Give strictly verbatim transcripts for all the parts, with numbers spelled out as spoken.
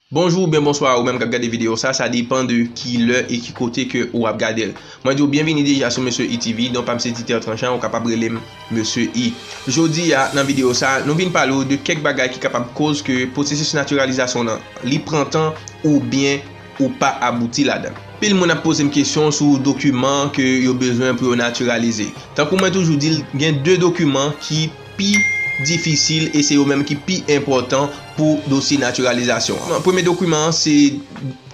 Bonjou oubyen bonswa ou menm k ap gade videyo sa, sa depann de ki lè e ki kote ke ou ap gade l. Mwen di w byenvini deja sou Mesye I T V, non pa m se Dieter Tranchant, ou kapab rele m Mesye I. Jodi a, nan videyo sa, nou vin pale w de kèk bagay ki kapab koz ke pwosesis natiralizasyon lan, li pran tan oubyen ou pa abouti ladan. Pil moun ap poze m kesyon sou dokiman ke yo bezwen pou yo natiralize. Tankou mwen toujou di l, gen de dokiman ki pi difisil e se yo menm ki pi enpòtan pou dosye natiralizasyon an. Premye dokiman an se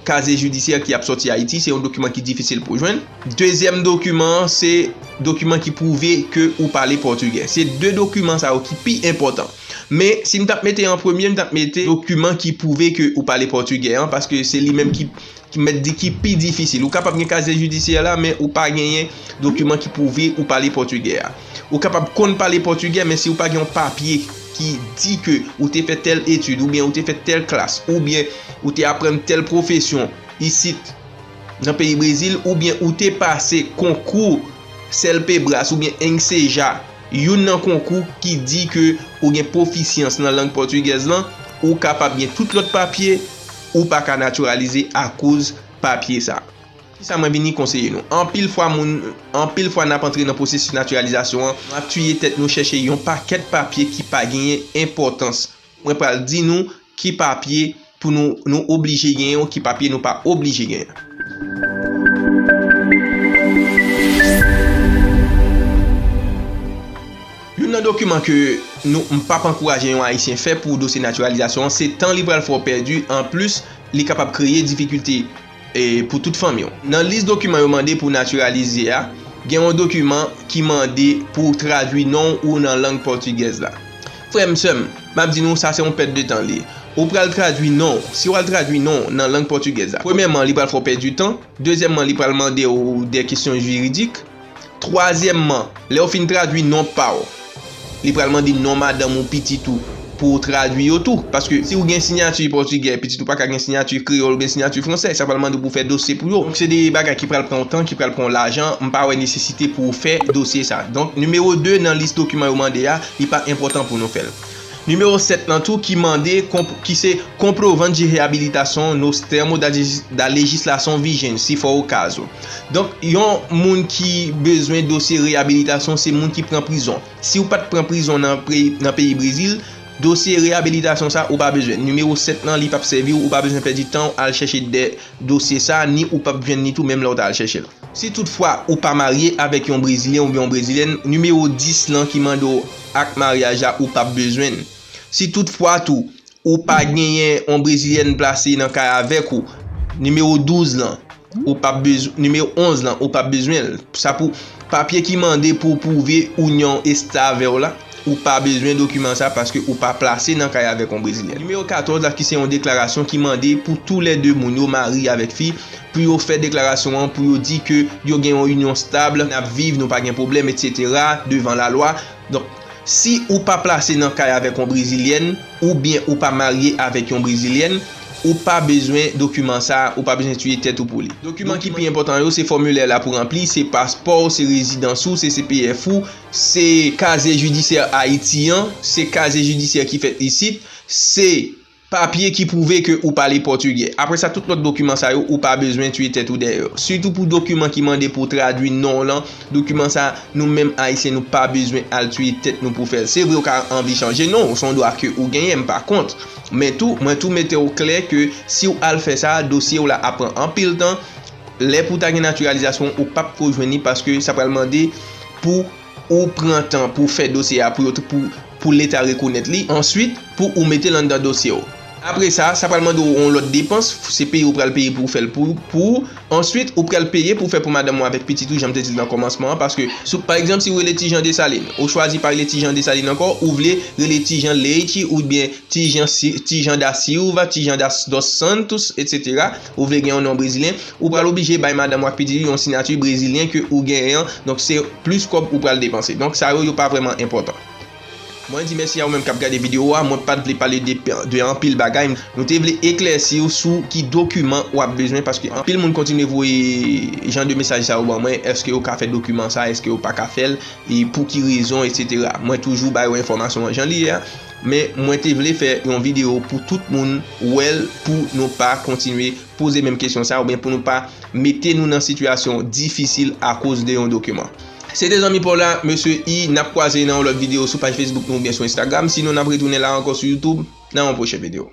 kazye jidisyè ki ap sòti Ayiti, se yon dokiman ki difisil pou jwenn. Dezyèm dokiman an se dokiman ki pwouve ke ou pale pòtigè. Se de dokiman sa yo ki pi enpòtan. Men, si m t ap mete an premye, m t ap mete dokiman ki pwouve ke ou pale pòtigè an, paske se li menm ki, ki mèt di ki pi difisil. Ou kapab gen kazye jidisyè la, men ou pa genyen dokiman ki pwouve ou pale pòtigè a. Ou kapab konn pale pòtigè, men si ou pa gen yon papye ki di ke ou te fè tèl etid, oubyen ou te fè tèl klas, oubyen ou te aprann tèl pwofesyon isit nan peyi Brezil, oubyen ou te pase konkou CELPEBRAS oubyen ENGCEJA, youn nan konkou ki di ke ou gen pwofisyans nan lang pòtigèz lan, ou kapab gen tout lòt papye, ou pa ka natiralize akoz papye sa. Kisa mwen vini konseye nou? Anpil fwa moun, anpil fwa n ap antre nan pwosesis natiralizasyon an, n ap tiye tèt nou chèche yon pakèt papye ki pa genyen enpòtans. Mwen pral di nou ki papye pou nou, nou oblije genyen ou ki papye nou pa oblije genyen. Youn nan dokiman ke nou, m p ap ankouraje yon Ayisyen fè pou dosye natiralizasyon an, se tan li pral fè w pèdi, anplis, li kapab kreye difikilte, e, pou tout fanmi w. Nan lis dokiman yo mande pou natiralize a, gen yon dokiman ki mande pou w tradui non w nan lang pòtigèz la. Frè m, sè m, m ap di nou, sa se yon pèt de tan li ye. Ou pral tradui non w. Si w al tradui non w nan lang pòtigèz la, premyèman, li pral fè w pèdi tan. Dezyèmman, li pral mande w de kesyon jiridik. Twazyèmman, lè w fin tradui non pa w, li pral mande non madanm ou, pitit ou, pou w tradui yo tou. Paske si w gen siyati pòtigè, pitit ou pa ka gen siyati kreyòl oubyen siyati fransè, sa pral mande w pou w fè dosye pou yo. Donk, se de bagay ki pral pran w tan, ki pral pran w lajan. M pa wè nesesite pou w fè dosye sa. Donk, nimewo de nan lis dokiman yo mande a, li pa enpòtan pou nou fè l. Nimewo sèt lan tou ki mande, konp-, ki se comprovante de reabilitação nos termos da legis-, da legislação vigente, se for o caso. Donk, yon moun ki bezwen dosye reyabilitasyon, se moun ki pran prizon. Si w pa t pran prizon nan peyi, nan peyi Brezil, dosye reyabilitasyon sa, ou pa bezwen. Nimewo sèt lan, li p ap sèvi w, ou pa bezwen pèdi tan w al chèche de dosye sa, ni ou p ap jwenn li tou, menm lè w ta al chèche l. Si toutfwa ou pa marye avèk yon Brezilyen oubyen yon Brezilyèn, nimewo dis lan ki mande w ak maryaj la, ou p ap bezwen l. Si toutfwa tou, ou pa genyen yon Brezilyèn plase nan kay avèk ou, nimewo douz lan, ou p ap bezw-, nimewo onz lan, ou p ap bezwen l. Sa pou papye ki mande pou w pwouve inyon estab avè w la, ou pa bezwen dokiman sa paske ou pa plase nan kay avèk yon Brezilyèn. Nimewo katòz la ki se yon deklarasyon ki mande pou toulède moun yo, mari avèk fi, pou yo fè deklarasyon an, pou yo di ke yo gen yon inyon stab, n ap viv, nou pa gen pwoblèm, etsetera, devan lalwa. Donk, si ou pa plase nan kay avèk yon Brezilyèn, oubyen ou pa marye avèk yon Brezilyèn, ou pa bezwen dokiman sa a, ou pa bezwen tiye tèt ou pou li. Dokiman ki pi enpòtan yo, se fòmilè la pou ranpli, se paspò w, se rezidans ou, se C P F ou, se kazye jidisyè Ayiti an, se kazye jidisyè ki fèt isit, se papye ki pwouve ke ou pale pòtigè. Apre sa, tout lòt dokiman sa yo, ou pa bezwen tiye tèt ou dèyè yo. Sitou pou dokiman ki mande pou w tradui non w lan, dokiman sa, nou menm Ayisyen, nou pa bezwen al tiye tèt nou pou fè l. Se vre, ou ka anvi chanje non w, se yon dwa ke ou genyen, m pa kont. Men tou, mwen tou mete w klè ke si w al fè sa, dosye w la ap pran anpil tan. Lè pou w ta gen natiralizasyon, ou p ap ko jwenn li paske sa pral mande pou ou pran tan pou w fè dosye a, pou yo, pou, pou Leta rekonèt li. Answit, pou ou mete l anndan dosye w. Apre sa, sa pral mande w yon lòt depans, se peye ou pral peye pou w fè l pou, pou ou. Answit, ou pral peye pou w fè pou madanm ou avèk pitit ou, jan m te di l nan kòmansman an, paske, sou, pa egzanp, si w rele Tijan Desalin, ou chwazi pa rele Tijan Desalin ankò, ou vle rele Tijan Leite oubyen Tijan Si-, Tijan da Silva, Tijan da, dos Santos, etsetera, ou vle gen yon non brezilyen, ou pral oblije bay madanm ou ak pitit ou yon siyati brezilyen ke ou genyen an, donk se plis kòb ou pral depanse. Donk sa yo, yo pa vrèman enpòtan. Mwen di mèsi a ou menm k ap gade videyo a, mwen pa t vle pale de, de anpil bagay. Nou te vle eklèsi w sou ki dokiman w ap bezwen, paske anpil moun kontinye voye jan de mesaj sa yo ban mwen, èske yo ka fè dokiman sa, èske yo pa ka fè l, e pou ki rezon, etsetera. Mwen toujou ba yo enfòmasyon an jan li ye a. Men mwen te vle fè yon videyo pou tout moun wè l, pou nou pa kontinye poze menm kesyon sa, oubyen pou nou pa mete nou nan sitiyasyon difisil akoz de yon dokiman. Se te zanmi pa w la, mesye I, n ap kwaze nan yon lòt videyo sou paj Facebook nou oubyen sou Instagram, sinon n ap retounen la ankò sou YouTube nan yon pwochen videyo.